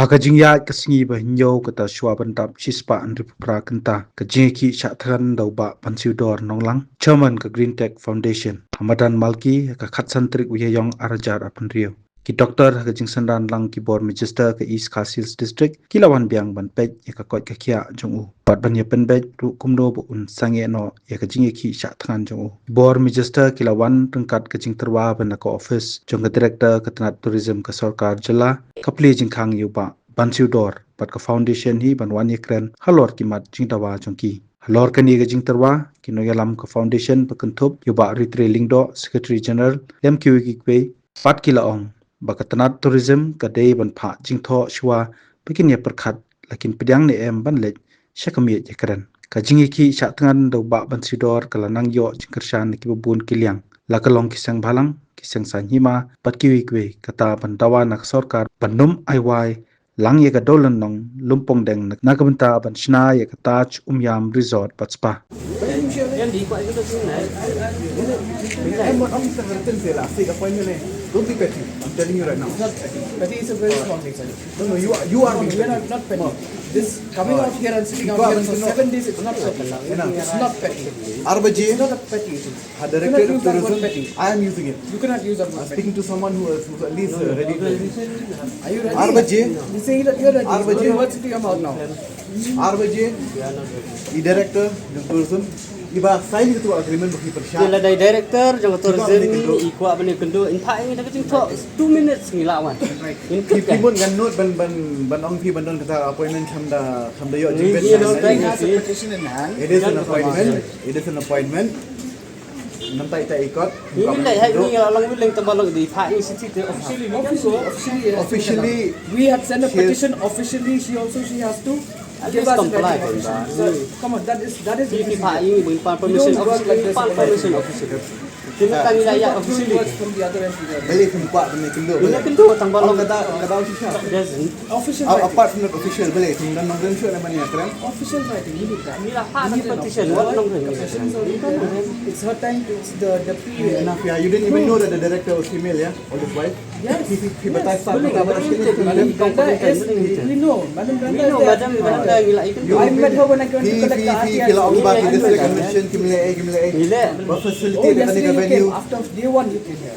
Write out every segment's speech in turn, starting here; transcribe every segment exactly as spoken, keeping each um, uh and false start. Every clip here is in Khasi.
Ha ka jingïaid ka sngi ba hynñiew kata shuwa ban dap shispah hynriewphew phra kynta, ka jingïakhih shah thngan da u Bah Bansiewdor Nonglang, Chairman ka Green Tech Foundation, ha madan Malki ha ka khatsan tarik u Ïaïong arhajar arphew hynriew. Ki doktor ha ka jingsynran lang ki bor Magister ka East Khasi Hills District ki la wan biang ban peit ïa ka koit ka khiah jong u bad ban ïa pynbeit ruh kumno ba un sangeh noh ïa ka jingïakhih shah thngan jong u. Ki bor Magister ki la wan ryngkat ka jingtyrwa ban na ka office jong ka Director ka tnat Tourism ka sorkar jylla, ka plie jingkhang ïa u Bah Bansiewdor bad ka foundation hi ban wan ïakren halor ki mat jingdawa jong ki. Halor kane ka jingtyrwa, ki nongïalam ka foundation ba kynthup ïa u Bah Ritrei Lyngdoh, Secretary General, lem kiwei kiwei, pat ki la ong ba ka tnat Tourism ka dei ban phah jingthoh shuwa ba kin ïa pyrkhat la kin pdiang ne em ban leit sha ka miej ïakren. Ka jingïakhih shah thngan da u Bah Bansiewdor ka la nang ïoh jingkyrshan na kiba bun ki liang, la ka long ki seng bhalang, ki seng saiñ hima bad kiwei kiwei, kata ban dawa na ka sorkar ban ym ai wai lang ïa ka dewlynnong Lumpongdeng na ka bynta ban shna ïa ka Taj Umiam Resort bad Spa. Don't be petty. I'm telling you right now. It's not petty. Petty is a very small thing, sir. No, no, you are, you are being petty. No, we are not, not petty. This coming out here and sitting out here for seven days, it's not petty. It's not petty. It's not a petty issue. Director of Tourism, I am using it. You cannot use that word petty. I'm speaking to someone who is, who's at least, uh, ready to. Are you ready? Arbaje. He's saying that you're ready. Arbaje. Put words into your mouth now. Arbaje. I Director jong Tourism, iba sign katu agreement ba ki pyrshah. Lada i Director jong Tourism i kwah ban ïakynduh, in fact, ngi da ka jingthoh two minutes ngi lah wan. Ngin kut kan. Phi mut ngan note ban, ban, ban ong phi ban don kata appointment, kham da, kham da ïoh jingpeit. He has a petition in hand. It is an appointment. It is an appointment. Namta ita ikot. Ngi leh hai ngi la long willing tang ba long dei pha ngi siti te officially, officially, officially, we had sent a petition officially. She also, she has to give us a comply. So, come on, that is, that is the procedure. Pha ngi bring permission officially, permission officially. Kita ngi la ïa officially. Beli phi buka beli kynduh. Beli kynduh tang ba long. Kata, kata official. Official writing. Apart from that official, beli phi don nongrim shuh na mani akram. Official writing, you need that. Ngi la pha petition, what nongrim? Petitions are written. It's her time to, it's the, the period. Enough, yeah. You didn't even know that the director was female, yeah? All this while? Yes. Phi, phi, phi batai sa, batai sa, batai sa. Brenda is, we know. Madam Brenda is there. I met her when I came to collect the R T I. Phi, phi, phi la ong ba ki district administration kim leh ei, kim leh ei. Ba facilitate ka venue. After day one you came here.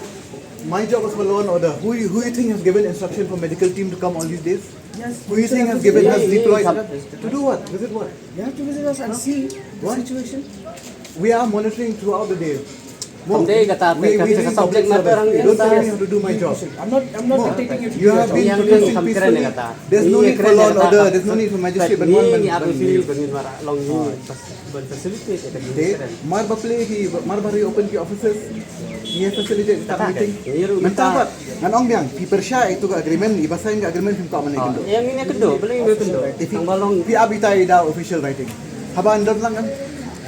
My job was for law and order. Who you, who you think has given instruction for medical team to come all these days? Yes. Who you think has given, has deployed? To do what? Visit what? You have to visit us and see the situation. We are monitoring throughout the day. Mo, we, we doing public service. Don't tell me how to do my job. I'm not, I'm not dictating you to do your job. You have been producing peacefully. There's no need for law and order. There's no need for magistrate. Ban wan ban, ban Te, mar ba plie ki, mar ba reopen ki offices, ngi facilitate ka meeting. Mynta pat ngan ong biang, phi pyrshah ïa itu ka agreement, iba sign ka agreement phim kwah ban ïakynduh. Ïa ngi ïakynduh, balei ngim ïakynduh? Te phi, phi ap ita i da official writing. Haba ynda don lang kan,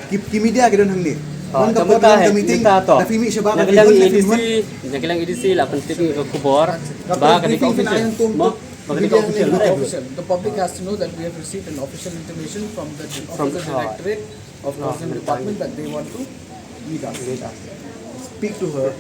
ki, ki media ki don hangne. Wan ka por, wan ka meeting, da phi mih shabar, da phi don, da phi don. Ngi la pyntip ïa ka khubor ba ka dei ka official. Mo, ba ka dei ka official. The public has to know that we have received an official intimation from the, from the directorate of Tourism Department that they want to meet us. Speak to her.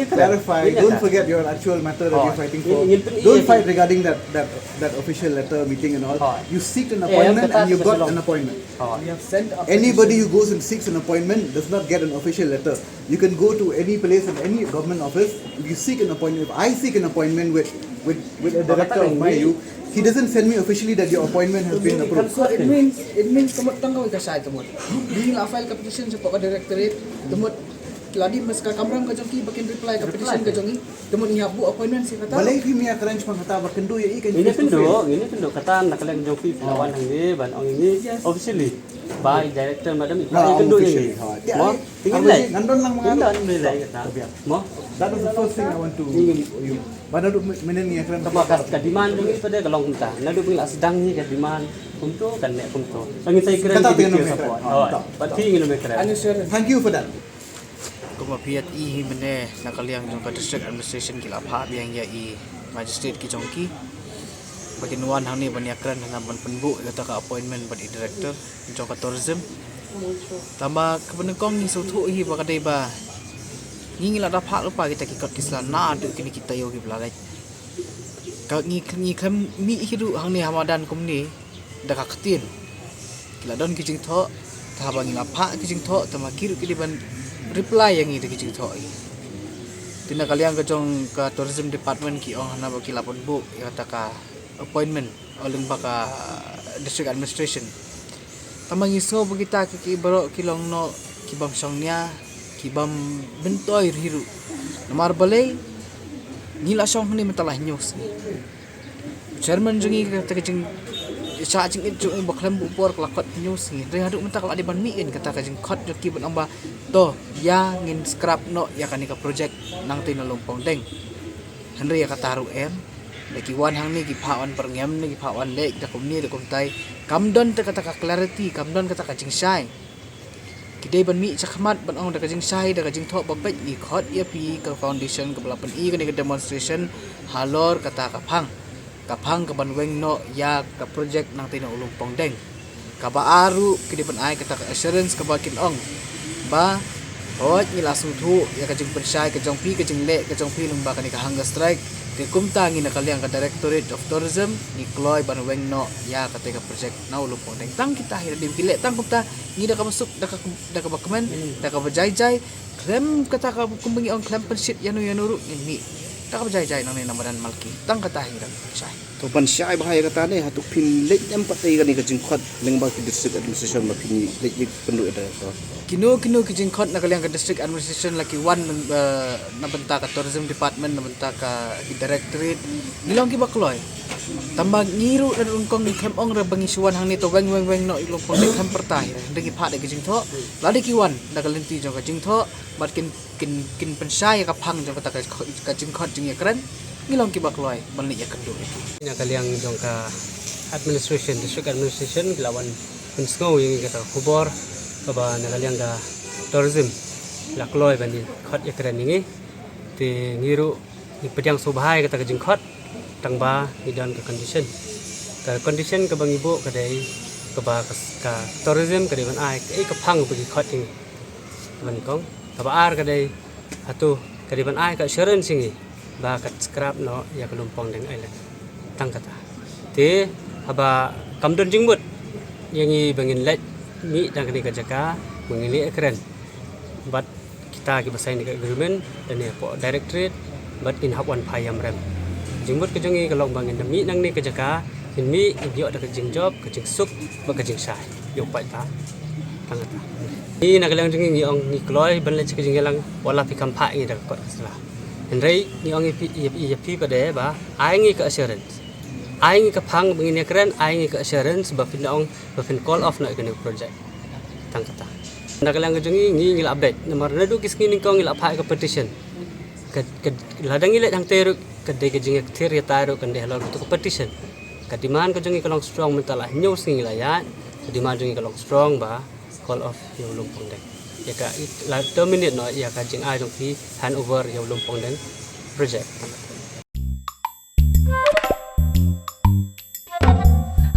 Clarify. Don't forget your actual matter that you're fighting for. Don't fight regarding that, that, that official letter, meeting and all. You seek an appointment and you got an appointment. We have sent a petition. Anybody who goes and seeks an appointment does not get an official letter. You can go to any place in any government office. If you seek an appointment, if I seek an appointment with, with, with a director of my you, he doesn't send me officially that your appointment has been approved. So it means, it means ka mut tang kawei ka shai ka mut. Ngi la file ka petition shapoh ka directorate, ka mut la dei masa ka kamram ka jong ki ba kin reply ka petition ka jong ngi. Ka mut ngi hap buh appointment sha kata. Balei phi mih ïakren shaphang kata, ba kynduh ïa i kan face to face. Ngin kynduh, ngin kynduh kata na ka liang jong phi, phi la wan hangne ban ong ïa ngi officially. By director madam, i kynduh ïa ngi. Mo, ngan don lang. Mo. That is the first thing I want to you. Ba naduh mynne ngi ïakren. Ka demand jong ngi pat ka long kumta. Naduh ba ngi la sdang ïa ka demand kumto, kan leh kumto. Ngin sa ïakren. Kata te ngi ïakren. Pat phi ngin ïakren. Thank you for that. Kumba phi ïohi hi mynne na ka liang jong ka district administration ki la phah biang ïa i magistrate ki jong ki ba kin wan hangne ban ïakren, ban pynbud ïa kata ka appointment bad i director jong ka tourism. Tangba kaba nyngkong ngi sngewthuh hi ba ka dei ba ngi, ngi la da phah lypa kita ki kot ki sla naduh kine ki taïew kiba la leit. Ngi ngi khlem mih hi ruh hangne ha madan kumne da ka ktien. Ki la don ki jingthoh, te haba ngi la phah ki jingthoh, te ma ki ruh ki dei ban reply ïa ngi da ki jingthoh hi. Te na ka liang ka jong ka tourism department ki ong hana ba ki la pynbuk ïa kata ka appointment lyngba ka district administration. Tangba ngi sngew ba kita ki, ki baroh ki long noh ki bym shongnia, ki bym myntoi hi ruh. Namar balei? Ngi la shong hangne mynta la hynñiew sngi. Chairman jong ngi kata ka jing, shah jingit jong u ba khlem buh por ka la khot hynñiew sngi. Hynrei haduh mynta ka la dei ban mih ïa kata ka jingkhot jong ki ban ong ba to ïa ngin scrap noh ïa kane ka project nangtei na Lumpongdeng. Hynrei ïa kata ruh em, da ki wan hangne ki phah wan pyrngem ne ki phah wan leh da kumne da kumtai. Kam don te kata ka clarity, kam don kata ka jingshai. Ki dei ban mih shakhmat ban ong da ka jingshai da ka jingthoh ba peit ngi khot ïa phi ka foundation kaba la pyni kane ka demonstration halor kata ka phang. Ka phang kaban weng noh ïa ka project nangtei na u Lumpongdeng. Kaba ar ruh ki dei ban ai kata ka assurance kaba kin ong ba hooid ngi la sngewthuh ïa ka jingpynshai ka jong phi, ka jingleh ka jong phi lyngba kane ka hunger strike. Te kumta ngi na ka liang ka Directorate of Tourism ngi kloi ban weng noh ïa kata ka project na u Lumpongdeng. Tang kita hi la dei ki leh tang kumta, ngi da kaba suk, da ka, da kaba kmen, da kaba jai jai. Khlem kata ka kumba ngi ong khlem pynshit ïano ïano ruh ngin mih. Da kaba jai jai nangne na madan Malki. Tang kata hi ngi da pynshai. To pynshai bha ïa kata ne, hato phin leit em pat ïa kane ka jingkhot lyngba ki district administration ba phin leit ïa pynduh ïa director? Kino kino ki jingkhot na ka liang ka district administration la ki wan, eh, na bynta ka tourism department, na bynta ka ki directorate, ngi long kiba kloi. Tangba ngi ruh na ruh kong ngi khlem ong re ba ngi shu wan hangne to weng weng weng noh ïa u Lumpongdeng, khlem pyrta hi. Hynrei ngi phah da ki jingthoh, lada ki wan da ka lynti jong ka jingthoh bad kin, kin, kin pynshai ïa ka phang jong kata ka, ka jingkhot jingïakren, ngi long kiba kloi ban leit ïakynduh ïa ki. Na ka liang jong ka administration, district administration, ki la wan pynsngew ïa ngi kata ka khubor kaba na ka liang ka tourism la kloi ban ïakhot ïakren ïa ngi. Te ngi ruh ngi pdiang sngewbha ïa kata ka jingkhot, tangba ngi don ka condition. Ka condition kaba ngi buh ka dei kaba ka, ka tourism ka dei ban ai kaei ka phang ba ki khot ïa ngi. Ban kong, kaba ar ka dei, hato ka dei ban ai ka assurance ïa ngi ba ka scrap noh ïa ka Lumpongdeng Island. Tang kata. Te haba kam don jingmut ïa ngi ba ngin leit mih tang kane ka jaka ba ngin leit ïakren bad kita kiba sign ka agreement lane hapoh directorate bad ngin hap wan phai ïamrem. Jingmut ka jong ngi ka long ba ngin da mih nangne ka jaka, ngin mih ngin ïoh da ka jingjop, ka jingsuk bad ka jingshai. Ïoh paidbah. Tang kata. Ngi na ka liang jong ngi ngi ong ngi kloi ban leit sha ka jingïalang wat la phi kham phah ïa ngi da ka kot ka sla. Hynrei ngi ong ïa phi, ïa phi, ïa phi pat de ba ai ngi ka assurance. Ai ngi ka phang ba ngin ïakren, ai ngi ka assurance ba phin da ong ba phin call off noh ïa kane ka project. Tang kata. Na ka liang ka jong ngi ngi, ngi la beit namar naduh ki sngi nyngkong ngi la phah ïa ka petition. Ka, ka, lada ngi leit hangtei ruh ka dei ka jingïakthir ïatai ruh kan dei halor kata ka petition. Ka demand ka jong ngi ka long strong mynta la hynñiew sngi ngi la ïaid. Ka demand jong ngi ka long strong ba call off ïa u Lumpongdeng. Ïa ka, la terminate noh ïa ka jingai jong phi, hand over ïa u Lumpongdeng project.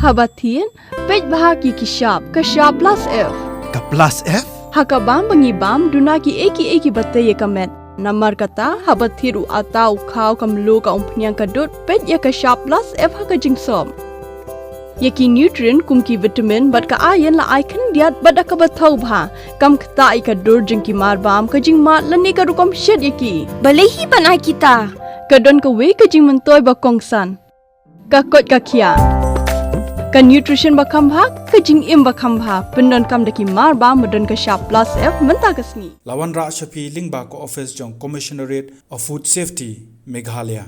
Haba thied, peit bha ki ki shap, ka shap plus F. Ka plus F? Ha ka bam ba ngi bam, duna kiei kiei kiba tei ïa ka met. Namar kata, haba thied u atta, u khaw, ka mluh, ka umphniang, ka dud, peit ïa ka shap plus F ha ka jingsop. Ïa ki nutrient kum ki vitamin bad ka iron la ai khyndiat bad da kaba thaw bha. Kam ktah ïa ka dur jong ki marbam, ka jingmad lane ka rukom shet ïa ki. Balei hi ban ai kita? Ka don kawei ka jingmyntoi ba kongsan. Ka koit ka khiah. Ka nutrition ba kham bha, ka jingim ba kham bha. Pyndonkam da ki marbam ba don ka shap plus F mynta ka sngi. La wanrah sha phi lyngba ka office jong Commissionerate of Food Safety, Meghalaya.